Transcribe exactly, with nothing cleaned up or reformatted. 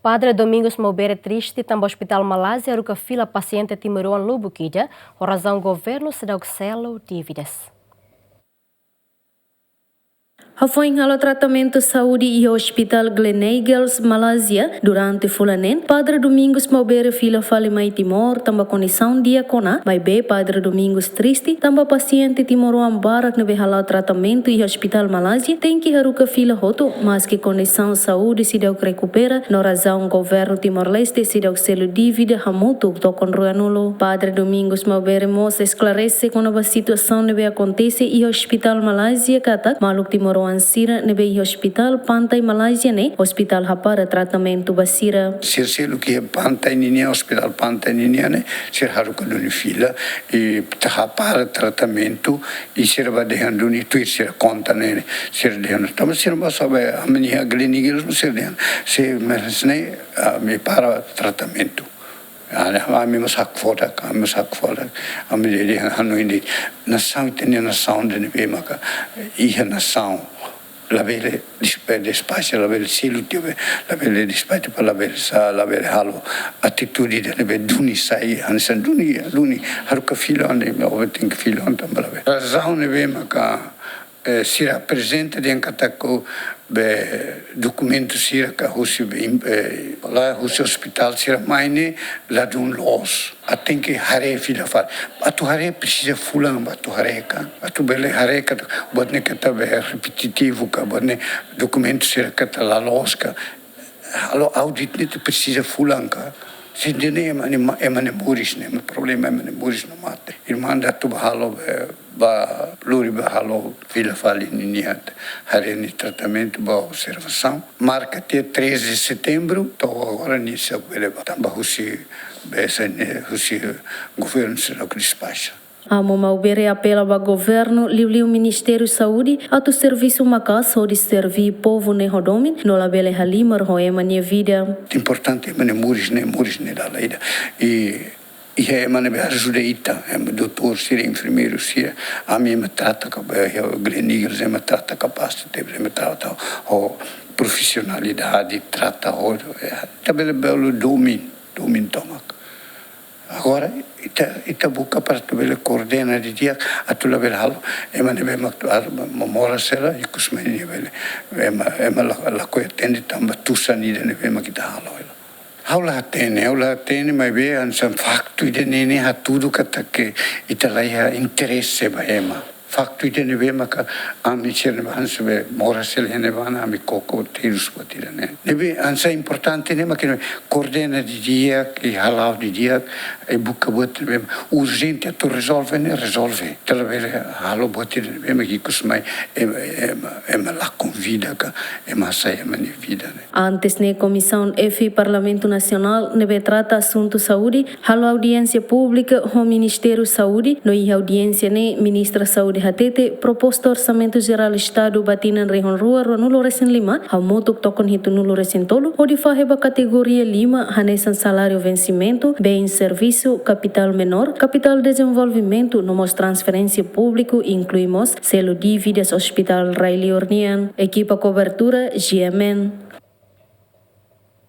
Padre Domingos Maubere triste tanba Hospital Malázia haruka fila pasiente timoroan lubuk ida, ho razaun governu seidauk selu dívidas. Hafoin halo tratamentu saúde iha Hospital Gleneagles, Malázia, durante fulan neen, Padre Domingos Maubere fila fali mai Timor tanba kondisaun di'ak ona, maibé Padre Domingos triste tanba pasiente timoroan barak ne'ebé hala'o tratamentu iha Hospital Malázia tenke haruka fila hotu, maski kondisaun saúde seidauk rekupera, no razaun governu Timor-Leste seidauk selu dívida hamutuk tokon ruanulu. Padre Domingos Maubere mós esklarese kona-ba situasaun ne'ebé akontese iha Hospital Malázia katak maluk timoroan sira ne'ebé iha Hospital Pantai Malázia ne'e, Hospital hapara tratamentu ba sira. Sira seluk iha Pantai ninian, Hospital Pantai ninian ne'e, sira haruka duni fila, i hapara tratamentu, i sira bá dehan duni tuir sira konta ne'e, sira dehan, tanba sira bá sabe, ami-nia Gleneagles, sira dehan, se meres ne'e, ami para tratamentu. Ami, ami mós hakfodak, ami mós hakfodak, ami dehan hanoin de'it, nasaun ita-nia nasaun ida ne'ebé maka, iha nasaun, labele despe-, despaxa, labele selu tiha be, labele despaxa pa labele sa, labele halo atitude ida ne'ebé duni sai, hanesan duni, duni, haruka fila ona, ne'e, obe tenke fila ona tanba labele. Razaun ne'ebé maka, eh, sira aprezenta dehan katak be dokumentu sira ka husi be, im-, eh, la husi ospitál sira mai ne'e ladún loos. Atu tenke haree fila fali. Atu haree presiza fulan ba atu haree ka. Atu bele haree ka, buat ne'e katak be repetitivu ka, buat ne'e dokumentu sira katak la loos ka. Halo audit ne'e atu presiza fulan ka. Se ida-ne'e ema nia ma-, ema nia moris ne'e, ema problema ema nia moris no mate. Irmaun atu bá halo be, bá lori bá halo fila fali ninia haree nia tratamentu ba observasaun. Marka tiha treze de setembru, to'o agora nia seidauk bele bá. Tanba husi, be, sá ne'e, husi governu seidauk despaxa. Amu Maubere apela ba governu, liuliu Ministériu Saúde, atu servisu maka'as hodi serví povu ne'e ho domin, no labele halimar ho ema nia vida. Importante ema nia moris ne'e, moris ne'e dala ida. I iha ema ne'ebé ajuda ita, ema doutór sira, enfermeiru sira, ami ema trata ka, eh, Gleneagles ema trata kapás tebes, ema trata ho profisionalidade, trata ho, eh, ita bele bolu domin, domin tomak. Agora, ita, ita buka para atu bele koordena didi'ak, atu labele halo ema ne'ebé mak atu, ah, mo-, moras hela, ikus mai nia bele, ema, ema la, lakohi atende tanba tusan ida ne'ebé mak ita halo hela. Ha'u la hatene, ha'u la hatene, maibé hanesan faktu ida-ne'e ne'e hatudu katak ita la iha interese ba ema. Faktu ida ne'ebé maka ami sira ne'ebé hanesan be moras hela iha ne'ebá ona ami koko terus buat ida-ne'e. Ne'ebé hanesan importante ne'e mak ita koordena didi'ak, i hala'o didi'ak, i buka buat ne'ebé urjente atu rezolve ne'e rezolve. Ita labele halo buat ida ne'ebé mak ikus mai ema, ema, ema lakon vida ka, ema hasai ema nia vida ne'e. Antes ne'e Komisaun F Parlamentu Nasionál ne'ebé trata asuntu saúde halo audiénsia públika ho Ministériu Saúde, no iha audiénsia ne'e Ministra Saúde hatete proposta Orsamentu Jerál Estadu ba tinan rihun rua ruanulu-resin-lima hamutuk tokon hitunulu-resin-tolu hodi fahe ba kategoria lima hanesan saláriu vensimentu, bens servisu, kapitál menór, kapitál dezenvolvimentu no mós transferénsia públiku, inklui mós selu dívidas Hospital Rai Liur nian. Ekipa kobertura, G M N.